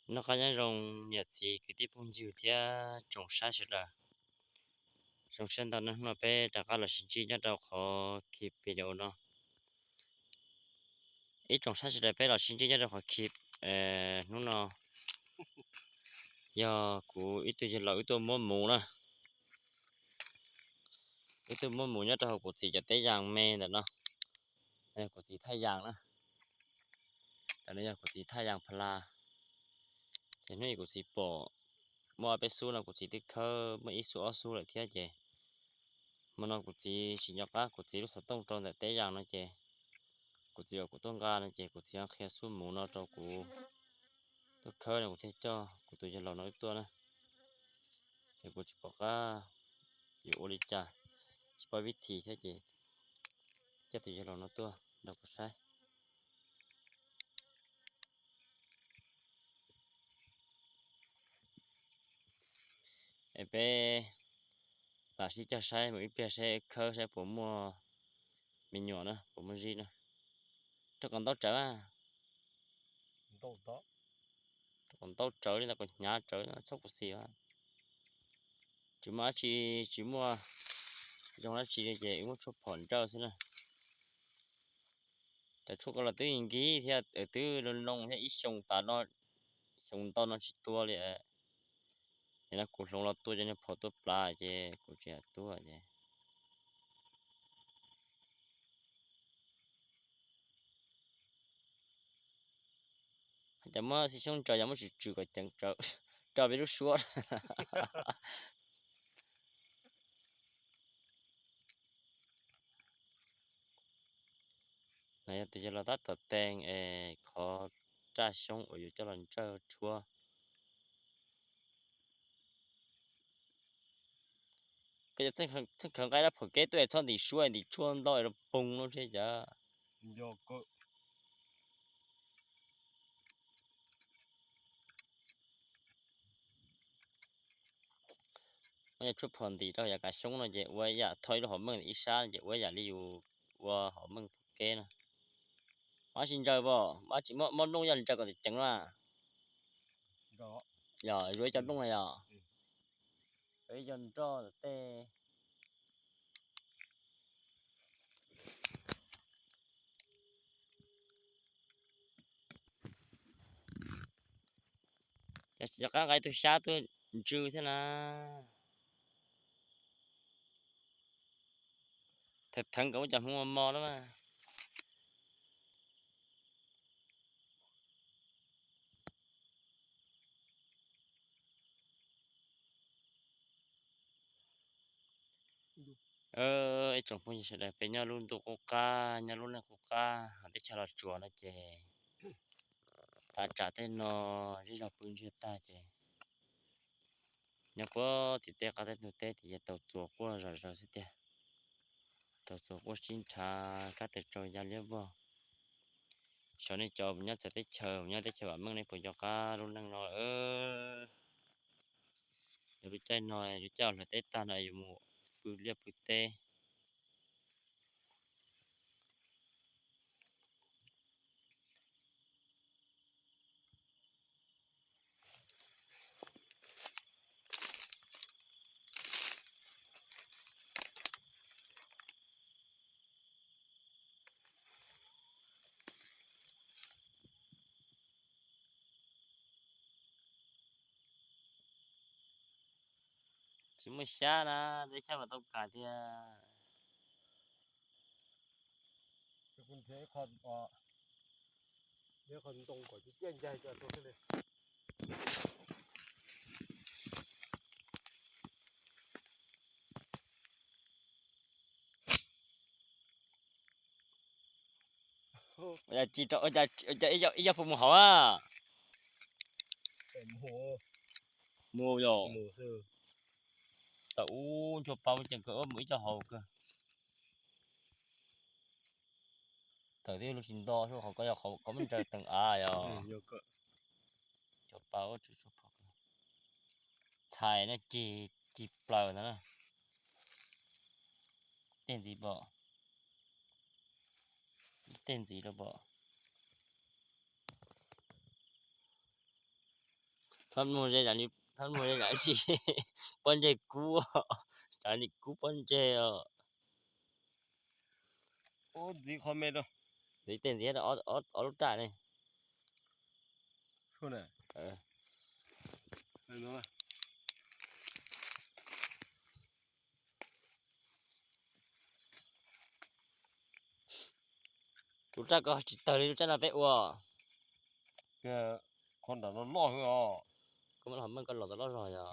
Noj qab nyob zoo niam txiv kwv tij phooj ywg thiab tsoom saib sawv daws. Zoo siab ntau no hnub no peb rov qab los sib ntsib nyob rau qhov clip video no. Ib tsoom saib sawv daws, peb los sib ntsib nyob rau qhov clip hnub no yog kuv ib tug yawg laus wb tuaj muab mus na. Wb tuaj muab mus nyob rau hauv kuv txiv cov teb yas me ntawm no. Kuv txiv thaj yas na. Tam no yog kuv txiv thaj yas pha las. Ces hnub ib kuv txiv pom muaj ob peb xub no kuv txiv twb khawb muaj ib xub ob xub lawm thiab ces hmo no kuv txiv tsis nco qab kuv txiv lub xov tooj rau ntawm teb yas no ces kuv txiv kom kuv tuaj nqa no ces kuv txiv qhia xub mus no rau kuv tuaj khawb no kuv thiaj coj kuv tus yawg laus no wb tuaj na. Ces kuv tsis pom qab yuav ua li cas, tsis paub vib thi thiab ces coj tus yawg laus no tuaj nrog kuv saib. Es peb lam sib cog saib mus ib pliag saib khawb saib puas muaj me nyuam na puas muaj zib na. Rau kom ntau tsawv, rau kom ntau tsawv li ntawd kom hnyav tsawv txhob kuv xim. Tsis muaj dab tsi, tsis muaj zoo dab tsi li ces muab tshuaj phom nrawj xwb na. Cov tshuaj ko los twb nkig thiab twb loo loo thiab ib xyoo tas no, xyoo ntau no tsis tua li. Ces no kuv hloov los tua cov niag phom tua plav ces kuv tsis tuaj ces Cas muab xib xyoob ntsaws yog muab tsum tsum kom ceev rau peb lub suab. No yog tus yawg laus tab tom tees es qhov raj xyoob uas yus coj los ntsawj tshuab. Koj yog txheej khaws nqa dab phom keb tuaj es txhob ntim suab ntim tshuaj ntau es los poog no thiab cas. Muab tshuaj phom ntim rau yav kav xyoob no ces ua ib yam tho ib lub hom meej ntawm ib sab no ces ua ib yam li yus ua hom meej phom keb no. Muab tsis ntsaws pom, muab nplooj yog ntsaws kom ceev na. Yog zuav ib co nplooj na yog. Ib co nroj tej. Yog qab nqa ib tug xyab tuaj ntsw thiab na. Theev theev kom ua cas hmoo mos mos lawm mas. Ib tsoom phooj ywg sawv daws, peb nyob lub ntuj qub qab, nyob lub neej qub qab, hos teb chaws los tsuas no ces tav tsam tej no zej zog pw ntsiag tag ces nyob puag tim tej qab teb ntug teb ces yog tau txuas quaj zom zaws xwb tiag. Tau txuas quaj sib nrhav kab tes tsau ya liab vog. Xyov nej cov mus nyob txawv teb chaws, mus nyob teb chaws vam meej nej puas nco qab lub neej no. Yog lub caij no, lub caij hlawv teb tag no yus mus pw liaj pw teb. Tsis muaj xyab na, teb xyab mas tau kam tiag. Ua cas tsis rau, ua cas ib co puas mus hauv a? Mus yom. Tau ub, ntsuag pa ua cas kawg mus ib co hauv kawg. Tawm twb lub tsis nto, qhov ko yog qhov muab ntsaws teem av yog. Ntsuag pa ua tsis tshua pom. Txhais no cig, cig plaws ntag na. Tej ntxiv pom. Tej ntxiv rau pom. Txhob muag ze, txhob muag ze zam tsi, pob ntseg kub, zam li kub pob ntseg os. Ntxiv qhov me rau, ntxiv tej ntxiv rau ob lub raj ne. Tus raj ko tsis tawg li tus raj no peb ua. Qhov nram no loj os. Koj muab los, muab koj los tau loj zog yog.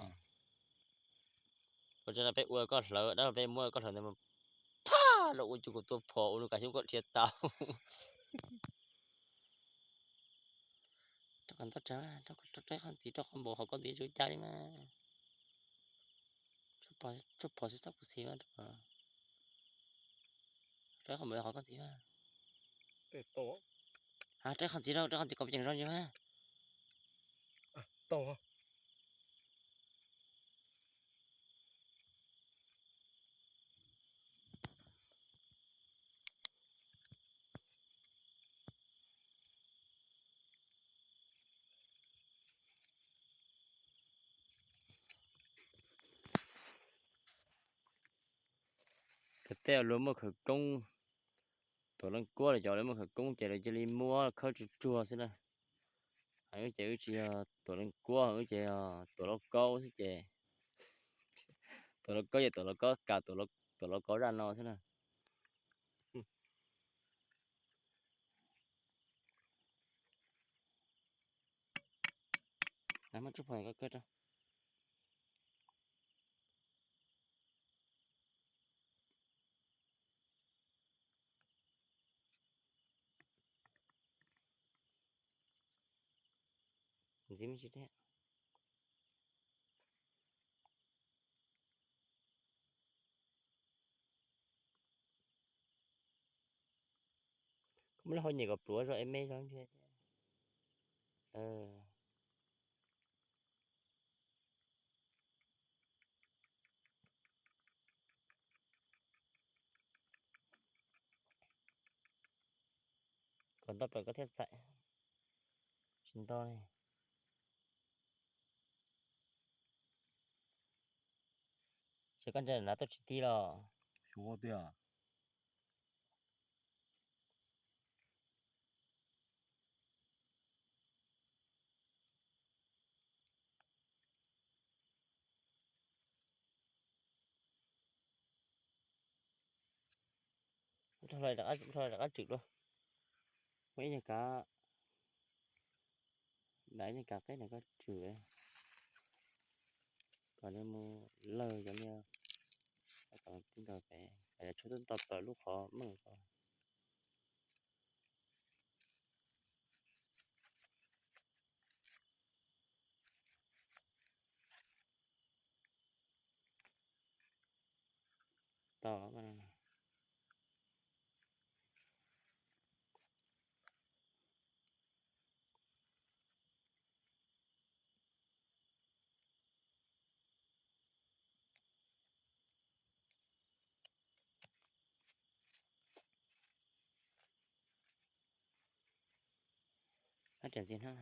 Ua tseeb no peb ua koj hlawv, dab laug peb muab koj hlawv ntawd mas phaj los ua cuag kuv tua phom ua lub kav xyoob koj dhia tau. Rau qhov ntawd, rau qhov ntxiv, rau qhov npaum hauv koj ntxiv tsis ua cas li mas. Tsuas phom xwb txhob kuv xis mas. Rau qhov npaum hauv koj ntxiv mas. Rau qhov ntxiv rau, rau qhov ntxiv kom ceem zoo ntsis mas. Tej luag muaj khawv koob, tuam leej kuab los cov lawv muaj khawv koob ces lawv cia li muab khawb tsuag tsuag xwb na. Wb ces wb tsis yog tuam leej kuab, wb ces yog tuam lauj kaub xwb ces, tuam lauj kaub ces tuam lauj kaub kam, tuam lauj kaub zaj no xwb na. Muab tsuj phom ko kawg rau. Ntxiv me ntsis thiab. Koj muab lub hau nyem kom pluav zog es me zog thiab. Kom nto plaws koj thiaj txaim. Tsis nto li. Ces koj ntsia na, tuaj tsis tib los. Xyuv tiag. Rau lawm rov qab tswm dua. Muaj ib nyuag kav, ib nyuag kav qeb na koj tswm kom nws mus lawg cov niag, kom nws tib nkaus pem, kom cov tshuaj twb nto plaws lub qhov meej ko. Tau. Tab sis ntxiv no,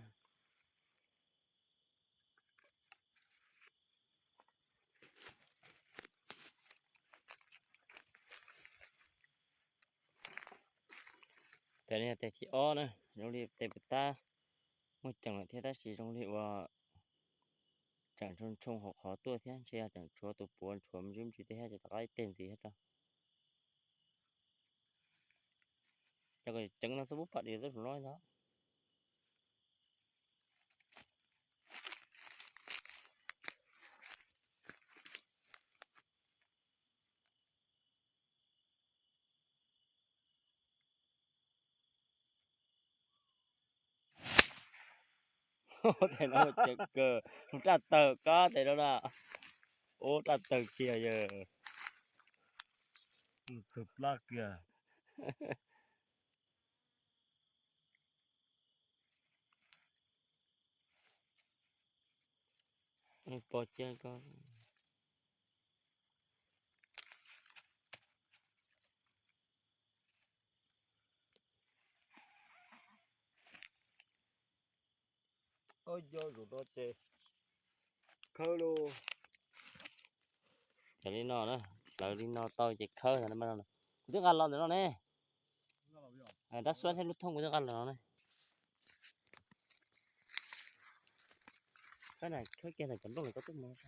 tes no yog tes thib ob na, zoo li tes puas tab muaj ceem lawm thiab tab sis zoo li uas tseem ntshoo ntshoo hauv qhov tuaj thiab, ntshe yog tseem tshuav tus puav ntshuav me ntsis me ntsis thiab ces rov qab ib teg ntxiv thiab rau. Cov ceev no xub pub pam dis tub sum no ntag. Tes no ceev kawg, raj tawg kab tes no na. Ub, raj tawg kiag yawg. Tawg plab kiag. Pos cia ko. Ua yog zaum no ces Khawb los. Cov li no na, lawv li no tau ces khawb no. Kuv twb nqa los ntawm no ne. Dab Xuab thiab lub thooj kuv twb nqa los no ne. Khawb kiag ntawm cov nplooj lawm koj twb mus.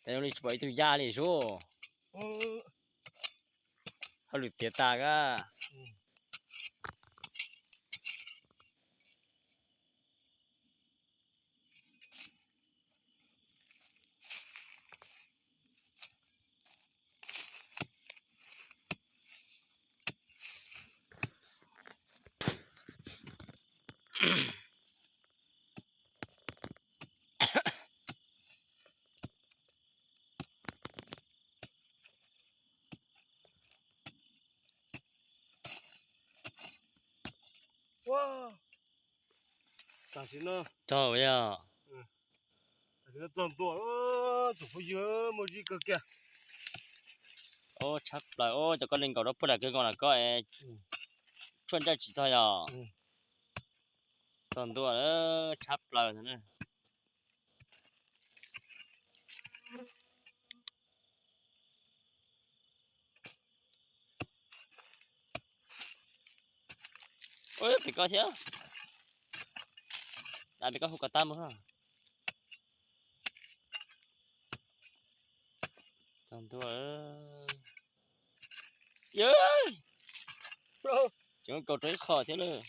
Tej zoo li tsis pom ib tug ya li sub. Hauj lwm tiav tas kab. Tam sim no tau yog txog ntua, tus phooj ywg muaj zib kawg kiag. Tshab plaws, cov koj li nkaus rau puag nram kawg nkaus na koj, tshuaj ntsawj tsis txog yog. Txog ntua tshab plaws na. Pem koj thiab. Pem koj hu kom tau mus. Txog ntua. Yog, cov kaus rau ib qho thiab lawm.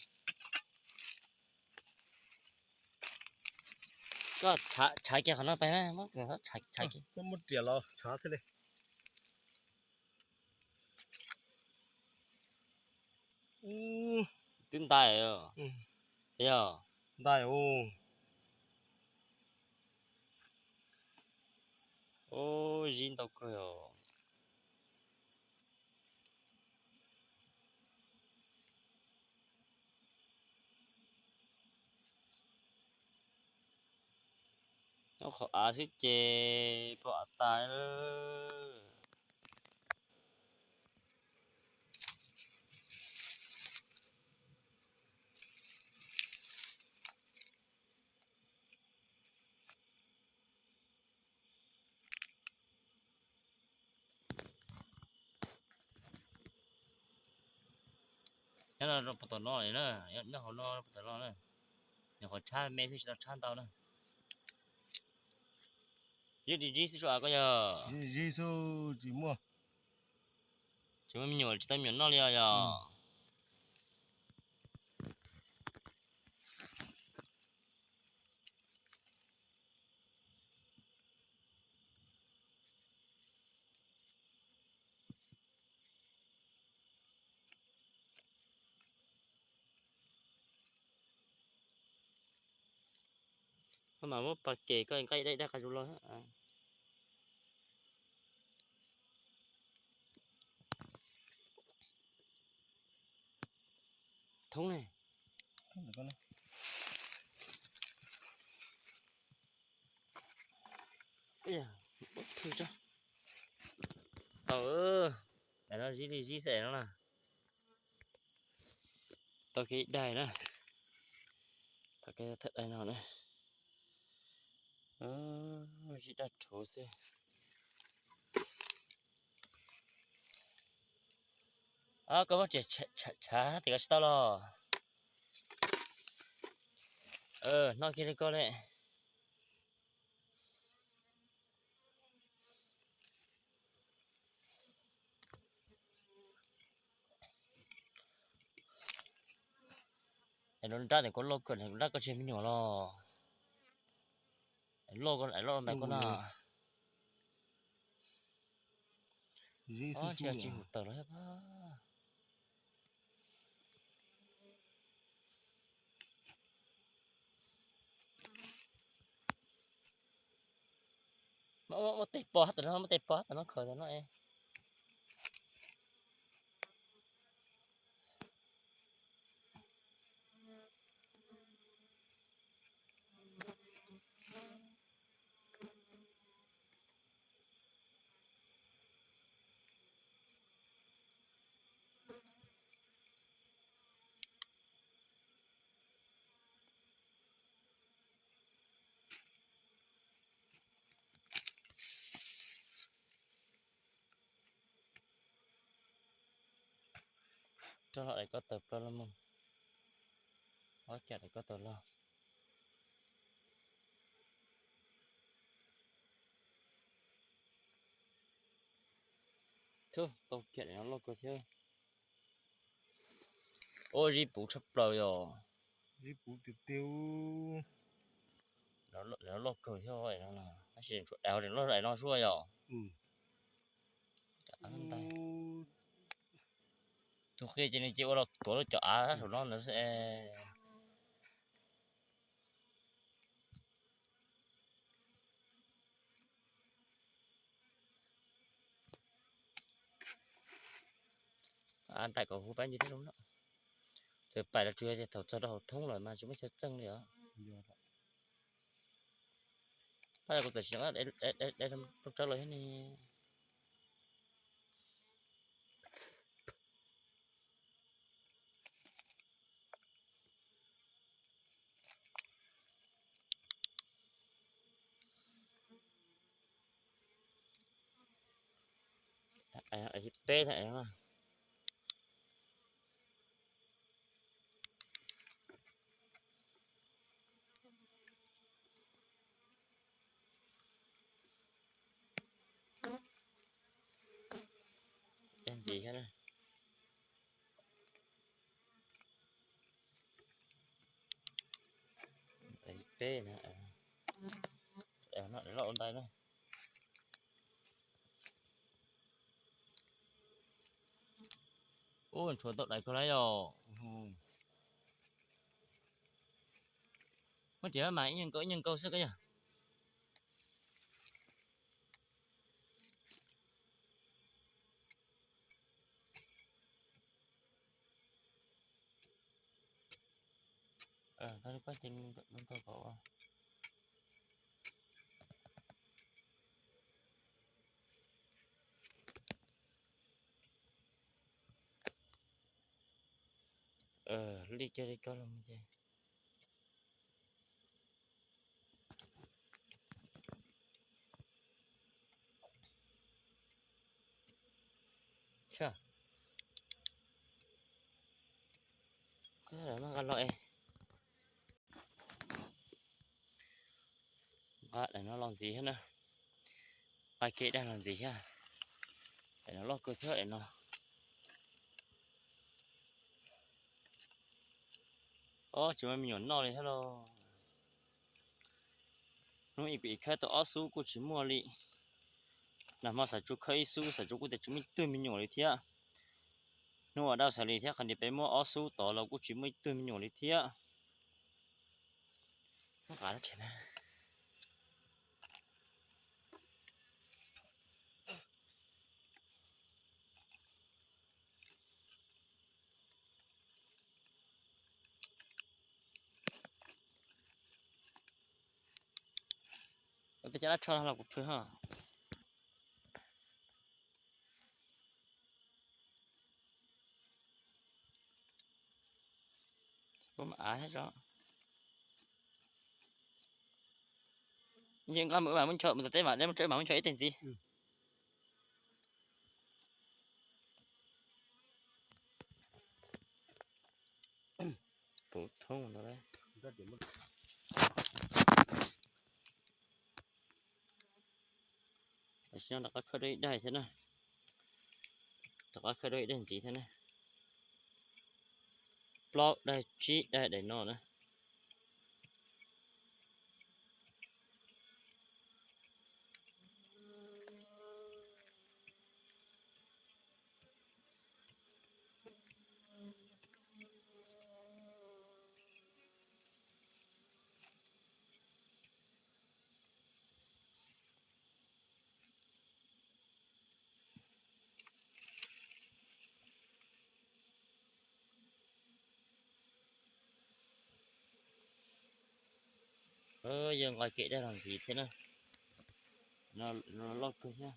Koj tshav kiag qhov no pais, muab tshav kiag. Muab riam los tshav thiaj li. Twb ntais, yog ntais. Ub, zib ntau kawg os. Nyob qhov av xwb ces pom av tas. Nyob no rau puag tom no li na, nyob hauv no rau puag tom no na. Nyuam qhuav tshab me xwb tsis tau tshab ntau na. Zib li zib xwb sua koj yog. Zib xwb tsis muaj. Tsis muaj me nyuam, tsis tau me nyuam noj li os yog. Koj mam muab pas kem koj nqa ib daim daj qas zus los. Thoob ne. Tau, daim no zib li zib xwb no na. Tau kiag ib daim na. Tau kiag thawj daim no na. Zib daj rhuv xwb. Koj muab riam tshav tias koj tsis tau los. Noj kiag li koj li. Es lub nrab ntawm koj loj kawg, lub nrab koj tsis yog me nyuam los? Loj, loj ntawm koj na. Tsis hum tawm los thiab. Muab tes pos hab tam no, muab tes pos hab tam no, khaws tam no es. Rov los daim ko taw plaws los mus. Ob cam daim ko taw los. Thub, tau kiag daim no loj kawg thiab. Ua zib puv tshaj plaws yom. Zib puv tiag tiag. Daim no loj kawg thiab, tab sis tshuav daim loj daim no zuaj yom. Tus qia ces nws cia ua los tuav lub cov av saum no ntawd xwb. Ntaim kom huv pab ntsis thiab zoo no. Txawm pais los tsuas yog tias thaum txog rau hauv thoob lawm mas tsis muaj chaw txeej li os. Pab kuv txawm tsis nqa lub tsawb los thiab ne. Peb thaj. Ntxiv thiab na. Peb na. No loj ua ntais na. Ub, ntshuav tau dais kawg lawm yom. Muab tias mas ib nyuag nkaus ib nyuag nkaus xwb koj yog. Li cog li cog los ces Nqa daim no los ntxiv thiab na. Nqa kev dag los ntxiv thiab. Daim no loj kawg thiab daim no. Ob, tsis muaj me nyuam noj li thiab lauj. Hnub ib kuv ib khawb tau ob xub kuj tsis muaj li. Nag hmo xav tsuas khawb ib xub, xav tsuas kuj tias tsis muaj ib tug me nyuam li thiab. Hnub ua dab xav li thiab, qhov tias peb muab ob xub tod los kuj tsis muaj ib tug me nyuam li thiab. Ua tej cov dab tsho los kuv phwj ho. Av thiab tso. Nqaj mus mas muab ncho mus teb mas muab tso mas muab ncho ib teg ntxiv. Puv thoob no. Tam sim no rov qab khawb dua ib daim thiab na. Rov qab khawb dua ib daim ntxiv thiab na. Plaub daim tsib daim daim no na. Yog nqa kev daj los ntxiv thiab na. No loj kawg thiab.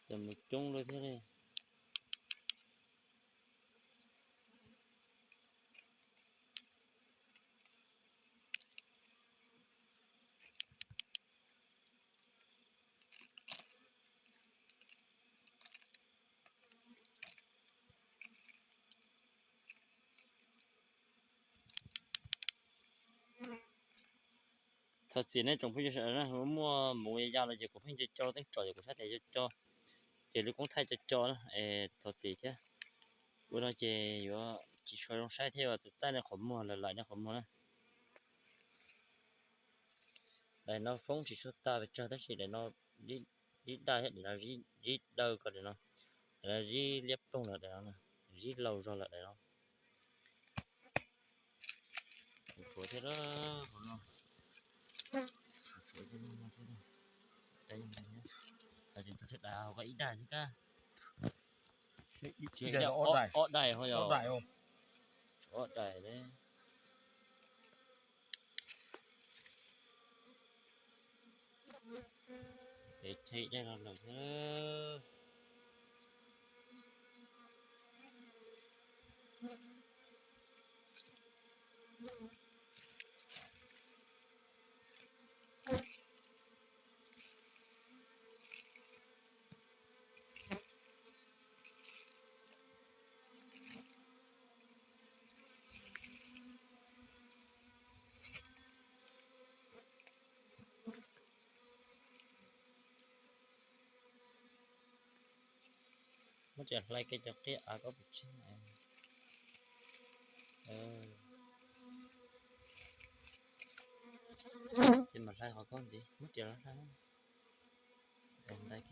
Cov mus coob lawm thiab li. Thov txim nej tsoom phooj ywg sawv daws na, muaj muv ya ya los ces kuv pheej co co teeb tsom ces kuv xav tias co co, ces lub koob thaij co co na es thov txim thiab. Ua no ces yuav tsis tshua zoo saib thiab, yuav txaij nej qhov muag, lawm lawm nej qhov muag na. Daim no foob tsis tshua tag pes tsawg tab sis daim no zib daj thiab, daim no zib daw ko, daim no, daim no zib liab ploog lawm, daim no zib laus zog lawm daim no. Tshuav thiab, tshuav thiab, daim hauv ko ib daim xwb kab. Ob daim ho yog, ob daim. Peb tshuav ib daim los lawm thiab. Muab cov hlais kiag cov qia av ko puas tseg. Ces mam hlais qhov ko ntxiv, muab cov hlais.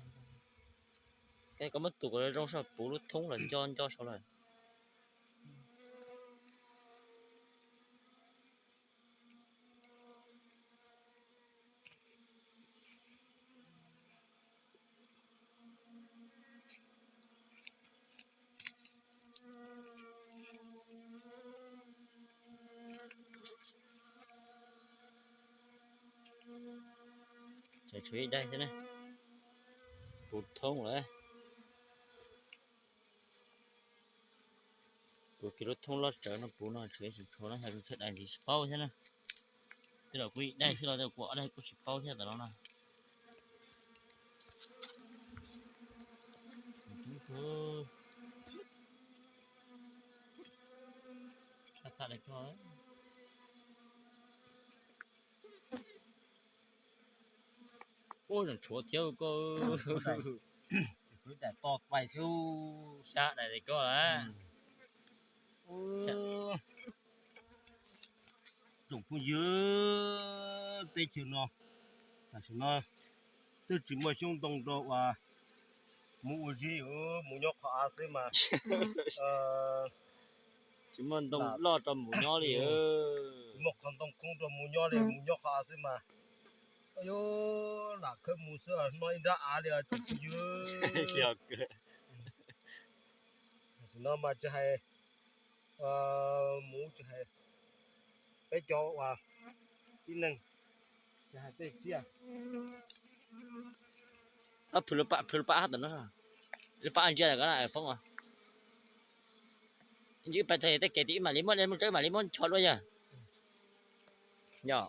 Koj muab tus kom zoo saib puv lub thoob los nco nco saud lawm. Tshuav ib daim thiab ne, puv thoob lawm. Puv kiag lub thoob loj tsawv no puv no tshuav ib tseem tshuav no, yog tsis tshuav daim ntxiv tsis paub thiab na. Tej zaum kuj ib daim xwb los tej zaum kuj ob daim kuj tsis paub thiab tom no na. Ub, tseem tshuav thiab koj. Daim to pais xwb. Xya daim li koj lawm. Tsoom phooj ywg, teb chaws no tam sim no twb tsis muaj xyoob ntoo rau uas mus ua zeb, mus nyob qhov av xwb mas. Tsis muaj ntoo loj rau mus nyob li. Tsis muaj qhov ntoo khoob rau mus nyob li, mus nyob qhov av xwb mas. Yus lam khawb mus xwb, noj ib nrab av li tsoom phooj ywg. Tam sim no mas tsis hais mus tsis hais peb cov uas tib neeg, tsis hais tej tsiaj. Phwj lub pab, phwj lub pab hab tom no, lub pab ntsia ko foob os. Ib pais txog tej kev tim ib mam li muab, mus tsev mam li muab ncho dua yog. Yog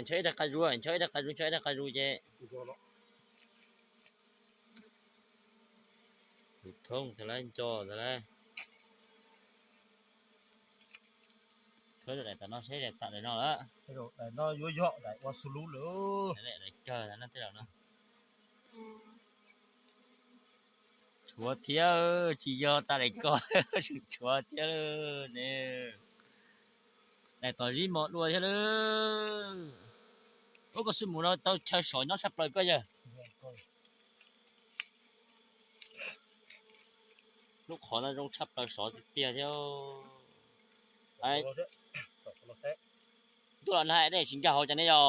ncho ib daig qab zuj, ncho ib daig qab zuj, ncho ib daig qab zuj ces. Tus thoob tag lawm, nco tag lawm. Thawb daim tom no seb daim tom daim no lawm. Daim no yuav yog daim ua xu lub lawm. Daim kawg no tej zaum no. Tshuav thiab, tsis yog tas daim ko, tshuav thiab ne. Daim tom zib mos dua thiab lawm. Ub, koj xub mus no tau chaw sov nyob tshaj plaws koj yawg. Lub qhov no zoo tshaj plaws, sov tiag tiag thiab. Ntuj los nag dej tsis nkag hauv cas ne yog.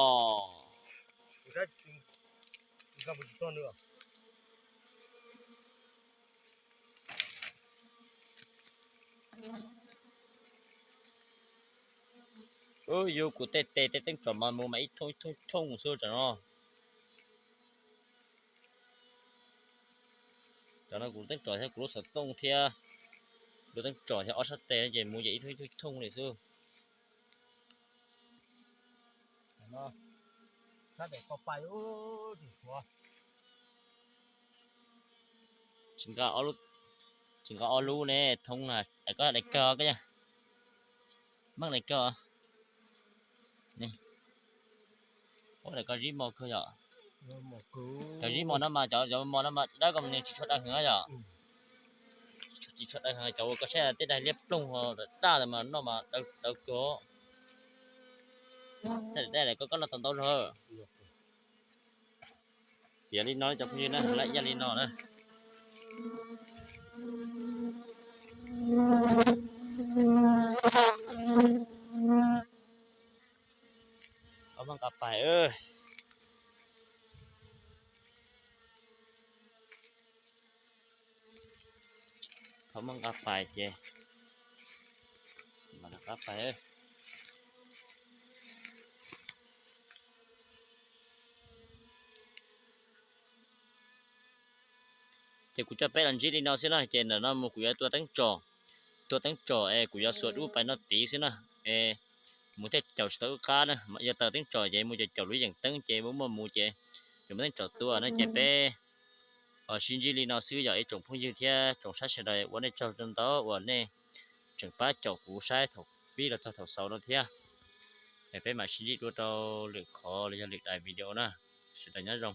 Yus kuv tej tes tej teeb tsom mas mus mas ib thooj ib thooj xwb tam no. Tam no kuv teeb tsom thiab kuv lub xov tooj thiab lub teeb tsom thiab ob sab tes ces mus ces ib thooj ib thooj li xwb. Tsis nqa ob lub ne, thoob na, daim ko daim kawg koj yog. Meej daim kawg. Ua ntawm koj zib mos kawg yom? Cov zib mos no mas, cov mos no mas dawb koj mas nws tsis tshua dawb heev yom? Tsis tshua dawb heev, cov uas koj saib tej daim liab ploog daj ntawd mas noj mas dawb kawg. Tej daim koj noj tau ntau zog. Tiav li no cov phooj ywg na, laj ib yam li no na. Qhov muaj nqa pais, qhov muaj nqa pais ces, nqa pais. Ces kuv coj peb los ntsib li no xwb na, ces ntawm no mus kuv yuav tua teeb tsom, tua teeb tsom es kuv yuav xuas dub pais no tid xwb na. Es mus thiaj caum tsis tau wb qab na, yog taws teeb tsom ces mus caum caum lub yeem teeb ces muaj muaj mus ces yuav muaj teeb tsom tua na. Ces peb sib ntsib li no xwb yog ib tsoom phooj ywg thiab tsoom saib sawv daws, ua nej tsaug ntau uas nej tseem pab caum kuv saib thaum pib los txog thaum xaus no thiab. Es peb mam sib ntsib dua rau lwm qhov los yog lwm daim video na. Sawv daws nyob zoo.